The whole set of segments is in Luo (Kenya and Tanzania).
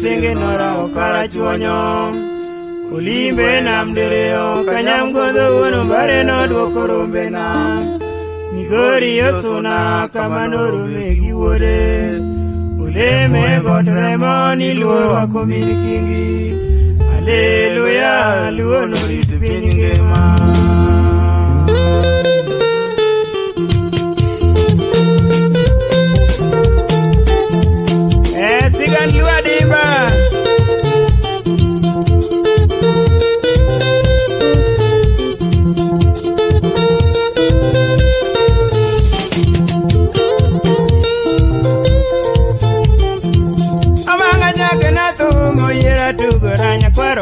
tenge nora karachuonyo. Olimbe nam dereo kanyam godho wuono mbare noduoko rombe nam. Migori osuna kama norume gi wuode. Oleme got remo ni luo wako min kingi. Haleluya luo norit piny ngima. Sigan luo adimba.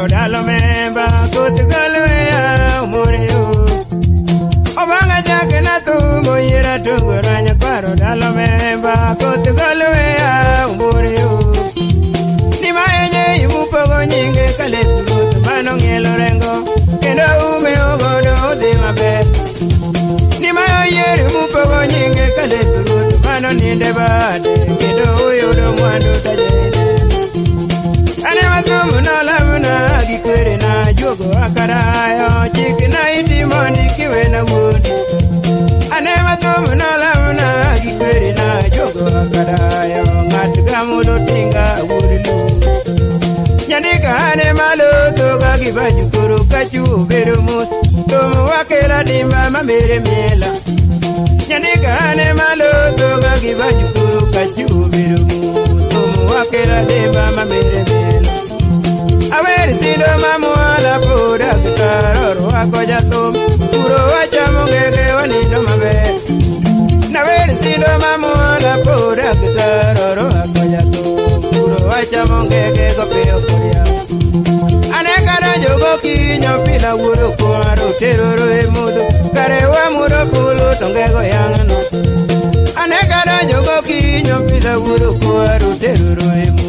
Dalo memba koth galweya umoreo. Obanga jake na thum oyiera tugo ranya kwaro dalo memba koth galweya umoreo. Ni maenye imupogo nyinge kale ruoth mano ng'ielo rengo kendo ume ogodo odhi maber. Ni mayo yier imupogo nyinge kale ruoth mano ninde bade kendo uyudo mwandu tajende. Ane mathumu nolamna gi kwerena juogo akarayo chik na iti mondi kiwena wuondi. Ane mathumu nolamna gi kwerena juogo akarayo ng'at gamulo tinga wuod luo. Nyandika ane malo dhoga gi baju koro kachuo bedo mos thum wakela dimba mamere miela. Nyandika ane malo dhoga gi baju koro kachuo bedo mos thum wakela dimba mamere miela. Aweri tindo mamuala poda kitaroro wako jathum puro wachamo ngege wanindo maber. Naweri tindo mamuala poda kitaroro wako jathum puro wachamo ngege gopiyo koria. Ane kadonjo gokinyo pila wuoro kwaro teroro e mudho kare wamuro polo to ngego yang'no. Ane kadonjo gokinyo pila wuoro kwaro teroro e mudho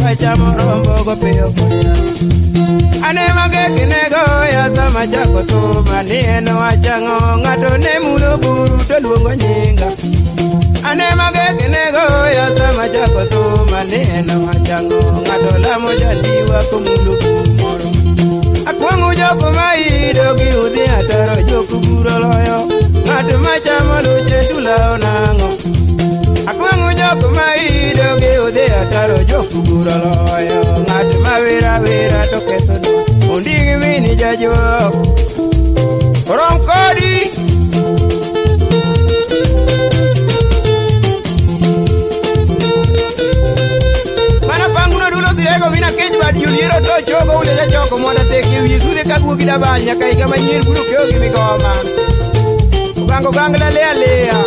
wachamo rombo gopiyo koria. Ane magek nego ya sama chako thum ani en wachang'o ng'ato ne mulo buru to luongo nyinga. Ane magek nego ya sama chako thum ani en wachang'o ng'ato lamo jandiwa komulo buru moro. Akwong'u jok maido gi udhi ataro jok buro loyo ng'at machamo luche tulao nang'o. Akwong'u jok maido gi udhi ataro jok buro loyo ng'at ma wera wera to ketho duol ondigi mini jajuok rom kodi. Mana panguno dulo dhirego mina kech bad yuliero to chogo ule jachoko mondo tek ewi sudhe ka guogi dabal nyaka higa manyien biro keyo gi migoma. Ogango gangla lea lea.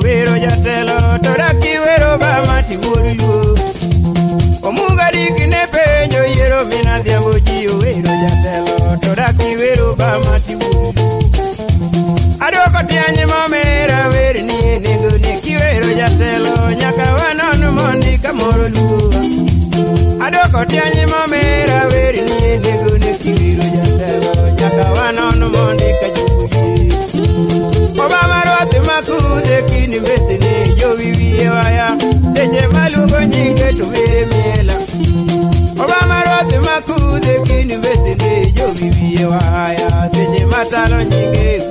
Wero jatelo to dak iwero Obama ti wuod luo. Omunga dik ne penjo yiero min adhiambo ji owero jatelo to dak iwero Obama ti wuod luo. Aduoko tiany momera werni e nengo ni kiwero jatelo nyaka wanon mondi kamoro luo. Aduoko tiany momera werni e nengo ni kiwero jatelo nyaka wanon mondi kachuoye. Obama ruoth makudhe kini mbesni jowi wiye waya seche maluongo nyinge to were miela. Obama ruoth makudhe kini mbesni jowi wiye waya seche matalo nyinge.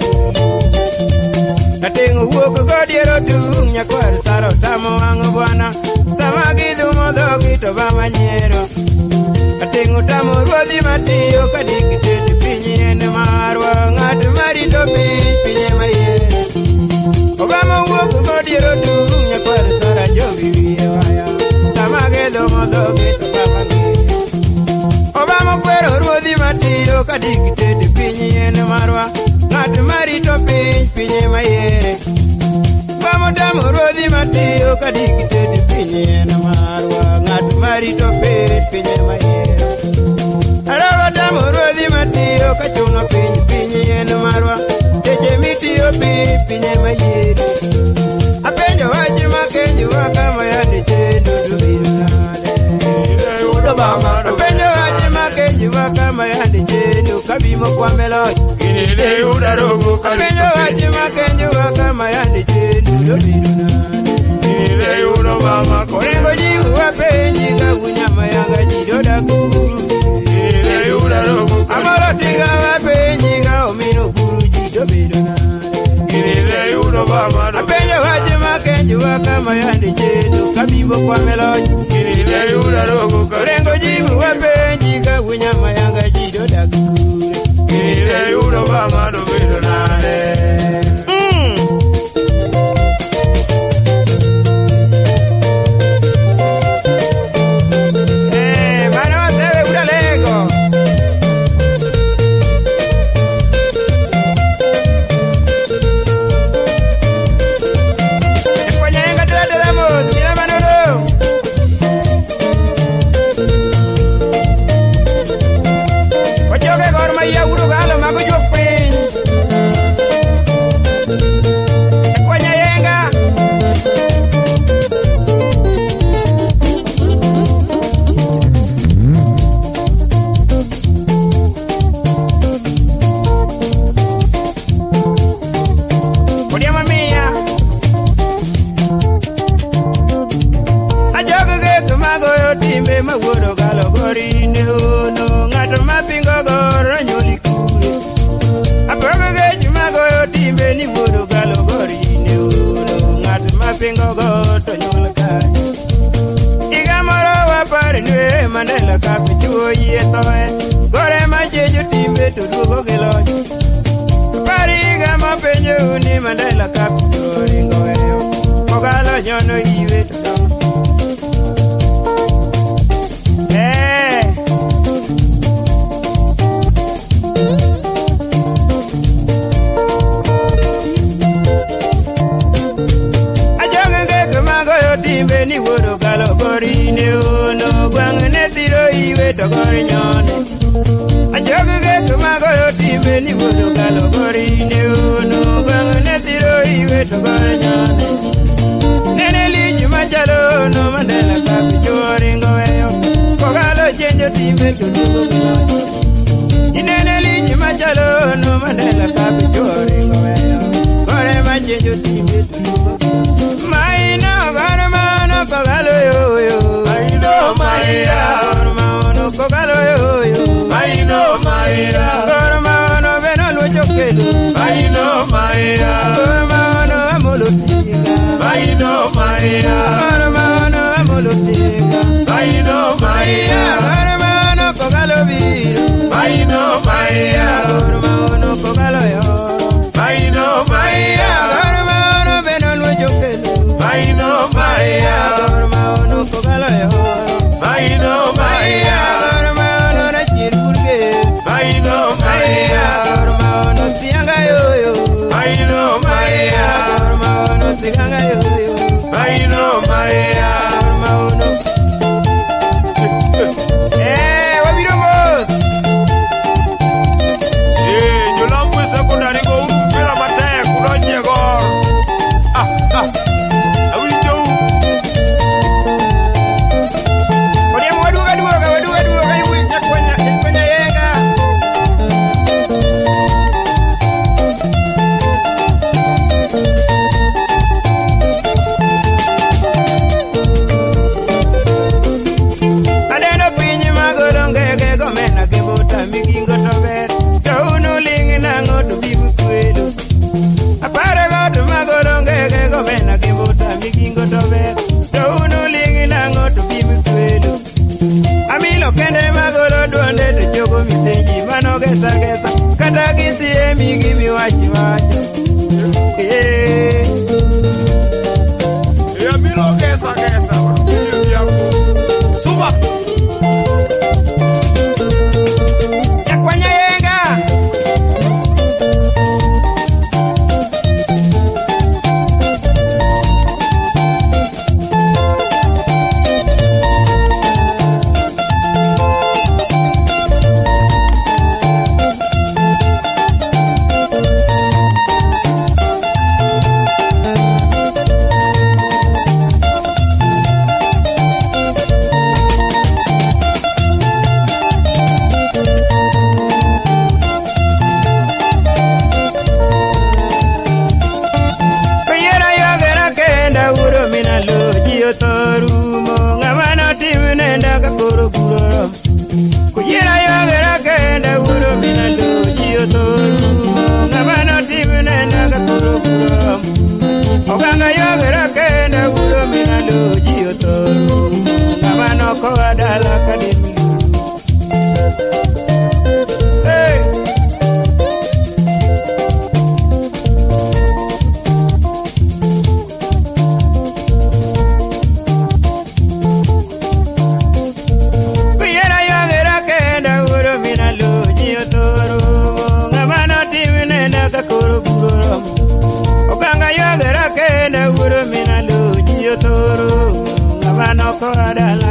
Kateng'o wuok godiero tung' nyakwar Sara otamo wang'o bwana sama gidhumo dhogi to Obama nyiero. Kateng'o tamo ruodhi matiyo ka dikitete piny en marwa ng'at marito piny piny ema yiere. Obama wuok godiero tung' nyakwar Sara jowi wiye waya sama gidhumo dhogi to Obama ng'iyo. Obama kwero ruodhi matiyo ka dikitete piny en marwa ng'at marito piny piny ema yiere. Obama tamo ruodhi matiyo ka dikitete piny en marwa ng'at marito piny piny ema yiere. Arawa tamo ruodhi matiyo ka chuno piny piny en marwa seche mitiyo piny piny ema yiere. Apenjo wach makenjo kama yande chendo to biro nade. Apenjo kenjuwa kama yande chendo kabimo kwa meloch. Gini yuda rogo Apenjo wach ma kenjuwa kama yande chendo dobedo nade. Gini yudo mama Orengo jibu wapenji ka unyama yanga ji dodak kuru. Gini yuda rogo Amoro tiga wapenji ka omino kuru ji dobedo nade. Gini yudo mama Apenjo wach ma kenjuwa kama yande chendo kabimo kwa meloch. Gini yuda rogo Orengo jibu wapenji ka unyama yanga ji dodak kure. Gini yudo mama dobedo nade. Mano wasewe udalego. Ekwanyaenga tela mos, mira manolo. Wachoke gor mahia uro galo mago juok piny. Ekwanyaenga. Odiama mia. Ajogo gek magoyo timbe mawuodo galo gorine ono ng'ato mapingo goro nyoli kure. Apogo gech magoyo timbe ni wuodo galo gorine ono ng'ato mapingo goro to nyuol kanye. Higa moro wapar nwe Mandela kapichuo yie thoe gore machejo timbe to duogo gi loch. Apar higa mapenjo ni Mandela kapichuo ringo weyo Kogalo nyono iwe to dong. Ajonge gek magoyo timbe ni wuoro galo gorine ono gwang' ne thiro iwe to gor nyone. Ajonge gek magoyo timbe ni wuoro galo gorine ono gwang' ne thiro iwe to gor nyone. Nene lich machalo ono Mandela kapichuo ringo weyo Kogalo chenjo timbe to duogo gi loch. Inene lich machalo ono Mandela kapichuo ringo weyo Gore machenjo timbe to duogo gi loch. Maina gor mano kogalo yoyo. Maino maia. Gor mano kogalo yoyo. Maino maia. Gor mano beno luocho kelo. Maino maia. Gor mano amolo tiga. Maino maia. Gor mano amolo tiga. Maino maia. Gor mano kogalo biro. Maino maia. Gor mano kogalo yo. Maino maia. Gor mano beno luocho kelo. Maino maia. Gor mano kogalo yo. Maino maia. Gor mano rachier purge. Maino maia. Gor mano sianga yoyo. Maino maia. Gor mano sianga yoyo. Maino maia. Gor mano. Wabiro mos. Jolambwe sekondari go uru mpira matek udonje gor. Ah ah. Awinjou. Odiemo waduoga duoga waduoga duoga iwi nyakwanya nyakwanya yenga. Aneno piny magolo ngege gomena gi buta migingo to ber. To unu ling' nang'o to bibu kwedo. Aparo got magolo ngege gomena gi buta migingo to ber. To unu ling' nang'o to bibu kwedo. Amilo kende magolo duonde to chogo misenji mano gesa gesa. Kata gisiemi gimiwachi wacho. Amilo gesa gesa. Suba. Nyakwanya yenga. Baba nokoa dala.